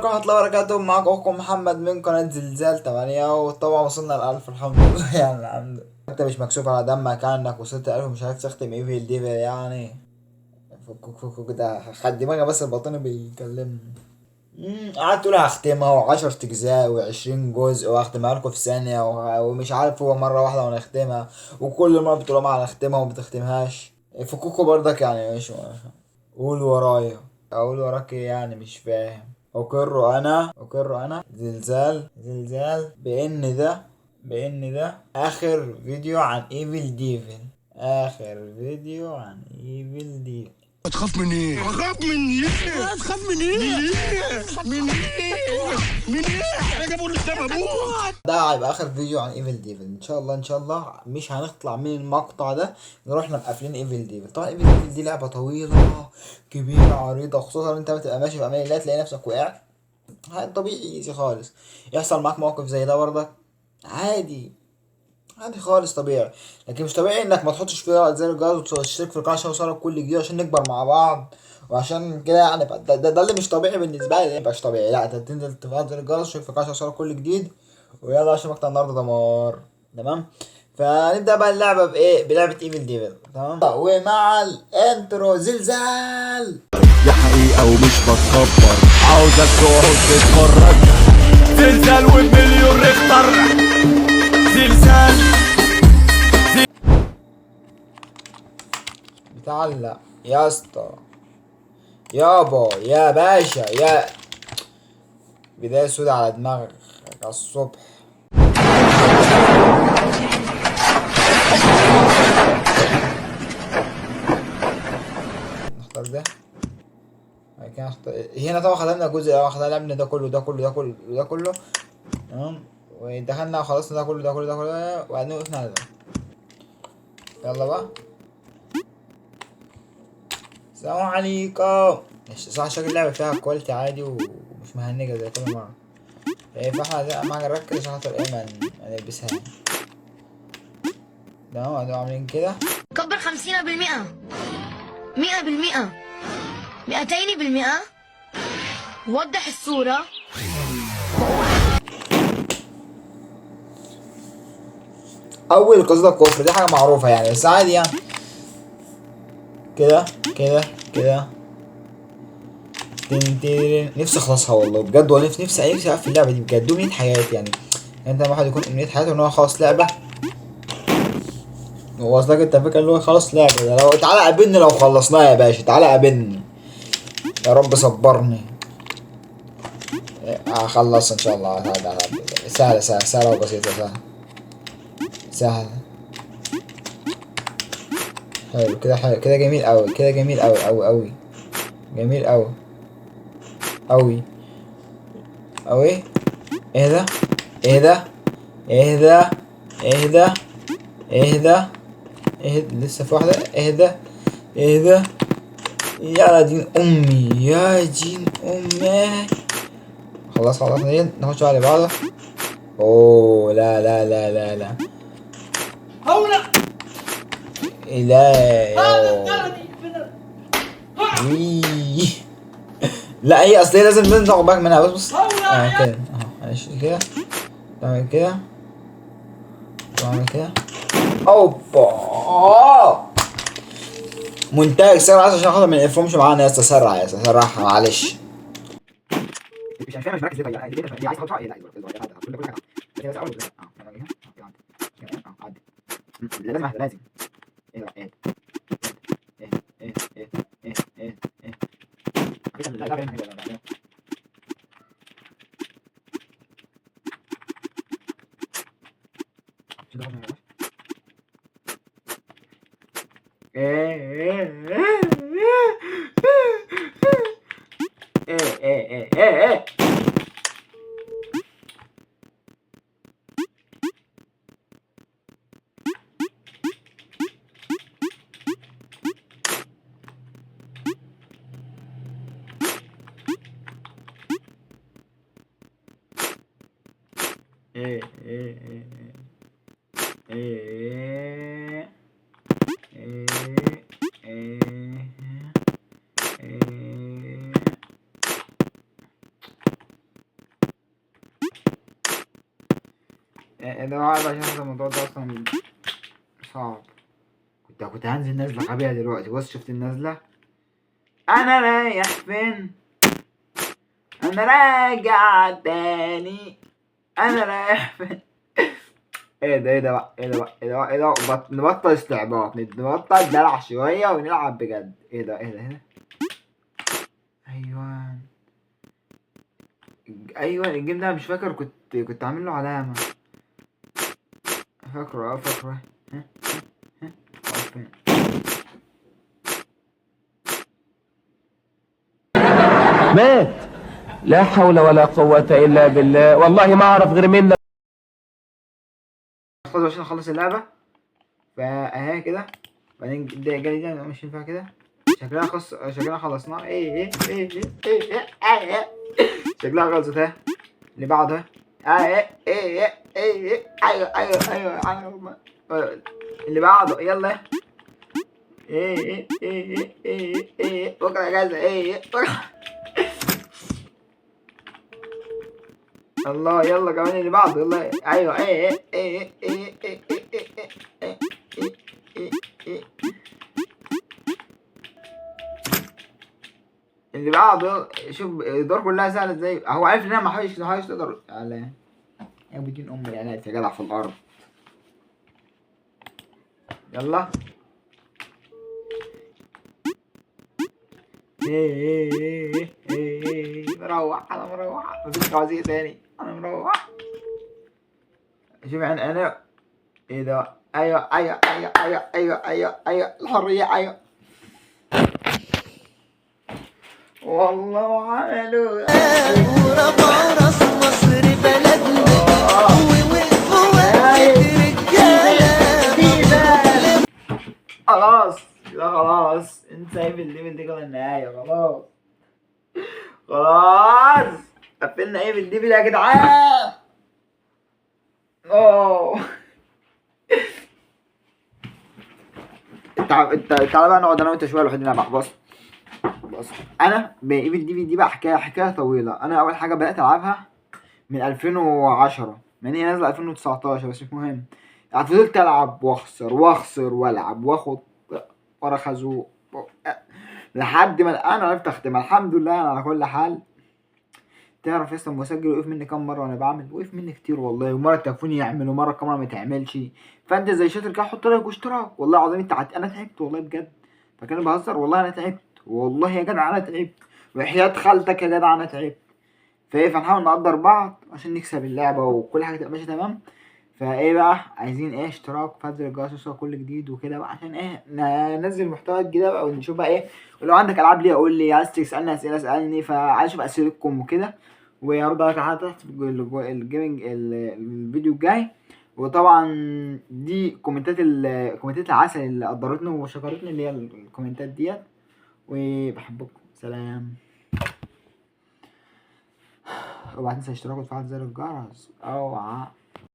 عليكم ورحمة الله وبركاته. معاكم اخوكم محمد من قناة زلزال 8، وطبعا وصلنا ل1000 الحمد لله. يعني الحمد لله. انت مش مكسوف على دمك انك وصلت 1000 ومش عارف تختم Evil Devil؟ يعني فكك فكك، ده خد دماغي بس الباطني بيكلمني. قعدت تقول هختمها و10 اجزاء و20 جزء وهختمها لكم في ثانية ومش عارف هو مرة واحدة ونختمها، وكل مرة بتقولوا ما هنختمها وما بتختمهاش. فكوكو برضك يعني مش قول ورايا اقول وراك ايه يعني، مش فاهم. اقر انا زلزال زلزال بان ده اخر فيديو عن Evil Devil، اخر فيديو عن Evil Devil. تخاف من ايه؟ اخاف من ايه؟ تخاف من ايه؟ من ايه؟ من ايه؟ انا جابوا قدام ابوك. ده هيبقى اخر فيديو عن Evil Devil ان شاء الله. ان شاء الله مش هنطلع من المقطع ده نروح مقفلين Evil Devil. طبعا Evil Devil دي لعبه طويلة كبيرة عريضة، خصوصا انت بتبقى ماشي في امان الله تلاقي نفسك وقعت. طبيعي easy خالص يحصل معاك موقف زي ده برضك، عادي عادي خالص طبيعي. لكن مش طبيعي انك ما تحطش فيها زر الجرس وتشترك في القناة عشان يوصلك كل جديد، عشان نكبر مع بعض، وعشان كده يعني ده اللي مش طبيعي بالنسبة لي. مش طبيعي، لا انت تنزل تفعل زر الجرس وتشترك في القناة عشان يوصلك كل جديد. ويلا عشان مقطع النهارده دمار. تمام، فنبدا بقى اللعبة بايه؟ بلعبه Evil Devil. تمام، ومع ال intro زلزال يا حقيقة ومش بتكبر، عاوزك تقعد تتفرج. زلزال وبمليون ريختر، زلزال بتعلق يا اسطى يابا يا باشا، يا بداية سودة على دماغك على الصبح. نختار ده، بعد كده نختار هنا. طبعا خدنا الجزء الاول، خدنا لعبنا ده كله ده كله ده كله ده كله، تمام، ودخلنا وخلصنا ده كله ده كله ده كله، وبعدين وقفنا على ده. يلا بقى، السلام عليكم. صح شكل اللعبة فيها quality عادي ومش مهنجة زي كل مرة. إيه، فاحنا عايزين اهم حاجة نركز عشان خاطر ايه ما نلبسهاش. تمام، هنبقى عاملين كده. كبر 50%، 100%، 200%. وضح الصورة. أول قصيدة كفر دي حاجة معروفة يعني، بس عادي يعني. كده كده كده تن. نفسي اخلصها والله بجد، والله نفسي اقفل اللعبة دي بجد. امنية حياتي يعني، انت لما واحد يكون امنية حياته ان هو يخلص لعبه، هو اصلك انت فاكر ان هو يخلص لعبه ده؟ لو تعالى قابلني لو خلصناها يا باشا، تعالى قابلني يا رب صبرني. هخلص ان شاء الله. سهلة سهلة سهلة وبسيطة، سهلة سهلة. حلو كده، حلو كده، جميل قوي كده، جميل قوي قوي قوي، جميل قوي قوي قوي. ايه ده؟ ايه ده؟ ايه ده؟ ايه ده؟ ايه ده؟ ايه ده؟ لسه في واحدة. ايه ده؟ ايه ده؟ يا دين امي، يا دين امي. خلاص خلاص، نخش على بعض. اوه لا لا لا لا لا، هولا لا لا، هي اصل هي لازم تاخد بالك منها. بس بص كده اهو، معلش كده، تعمل كده، تعمل كده. اوبا، منتج سرعة عشان خاطر ما نقفهمش معانا يا اسطى. سرعة يا اسطى، سرعة معلش. مش فاهم، مش مركز ليه. طيب عايز تاخد لازم واحدة، لازم. ايه ايه ايه ايه ايه ايه ايه ايه. ايه ايه ايه ايه ايه ايه ايه ايه ايه ايه ايه. ده بقى عشان الموضوع ده اصلا صعب. كنت هنزل نزله غبية دلوقتي. بص شفت النزله؟ انا رايح فين؟ انا راجع تاني، انا رايح فين؟ ايه ده ايه ده بقى ايه ده بقى ايه ده بقى ايه ده؟ نبطل استعباط، نبطل دلع شوية ونلعب بجد. ايه ده ايه ده ايه ده؟ ايوه ايوه ال game ده مش فاكر كنت عامل له علامة، فاكره فاكره. ها ها ها مات. لا حول ولا قوة إلا بالله، والله ما أعرف غير منك. خلاص عشان نخلص اللعبة فأهي كده، بعدين ده جالي ده مش ينفع كده، شكلها خلص، شكلها خلصناه. ايه ايه ايه ايه ايه ايه شكلها خلصت. اهي اللي بعده. ايه ايه ايه ايه ايوه ايوه ايوه ايوه اللي بعده. يلا ايه ايه ايه ايه ايه بكره اجازه. ايه بكره. الله يلا كمان اللي بعده. يلا ايوه ايه ايه ايه ايه ايه ايه ايه ايه ايه ايه اللي بعده. شوف الدور كلها سهلة ازاي. هو عارف ان انا ما حاولش تقدر على يا بدين ام العناد يا جدع في الارض. يلا ايه ايه ايه ايه ايه مروح، انا مروح، مفيش خوازيق تاني، انا مروح. شوف يعني انا ايه ده؟ ايوه ايوه ايوه ايوه ايوه ايوه ايوه الحرية ايوه. والله وعملوا ورفعوا راس مصر بلدنا ووقفوا وقفة رجالة. خلاص لا خلاص انت سايب ال level دي كده النهاية. خلاص خلاص قفلنا Evil Devil يا جدعان. اوه تعالى بقى نقعد انا وانت شوية لوحدنا بقى. بص بص انا Evil Devil دي بقى حكاية طويلة. انا اول حاجة بدات العبها من 2010، من هي نازله 2019 بس مش مهم. فضلت العب واخسر واخسر والعب واخد ورا خازوق لحد ما انا عرفت اختمها الحمد لله على كل حال. تعرف يا اسطى المسجل وقف مني كام مرة وانا بعمل؟ وقف مني كتير والله، ومرة التليفون يعمل ومرة الكاميرا ما تعملش. فانت زي شاطر كده حط like واشتراك. والله العظيم انت انا تعبت والله بجد، فكان بهزر والله. انا تعبت والله يا جدع، انا تعبت وحياة خالتك يا جدع انا تعبت. فايه، فنحاول نقدر بعض عشان نكسب اللعبة وكل حاجة تبقى ماشية تمام. فايه بقى عايزين ايه؟ اشتراك، فعل الجرس، وصل كل جديد وكده بقى، عشان ايه ننزل محتوى جديد بقى ونشوف بقى ايه. ولو عندك العاب ليا قول لي، عايز تسالني اسئلة اسالني، فعايز اشوف اسئلتكم وكده. وهرد عليك على تحت في ال gaming الفيديو الجاي. وطبعا دي كومنتات كومنتات العسل اللي قدرتني وشكرتني، اللي هي الكومنتات ديت. وبحبكم، سلام. اوعى تنسى الاشتراك وتفعل زر الجرس، اوعى.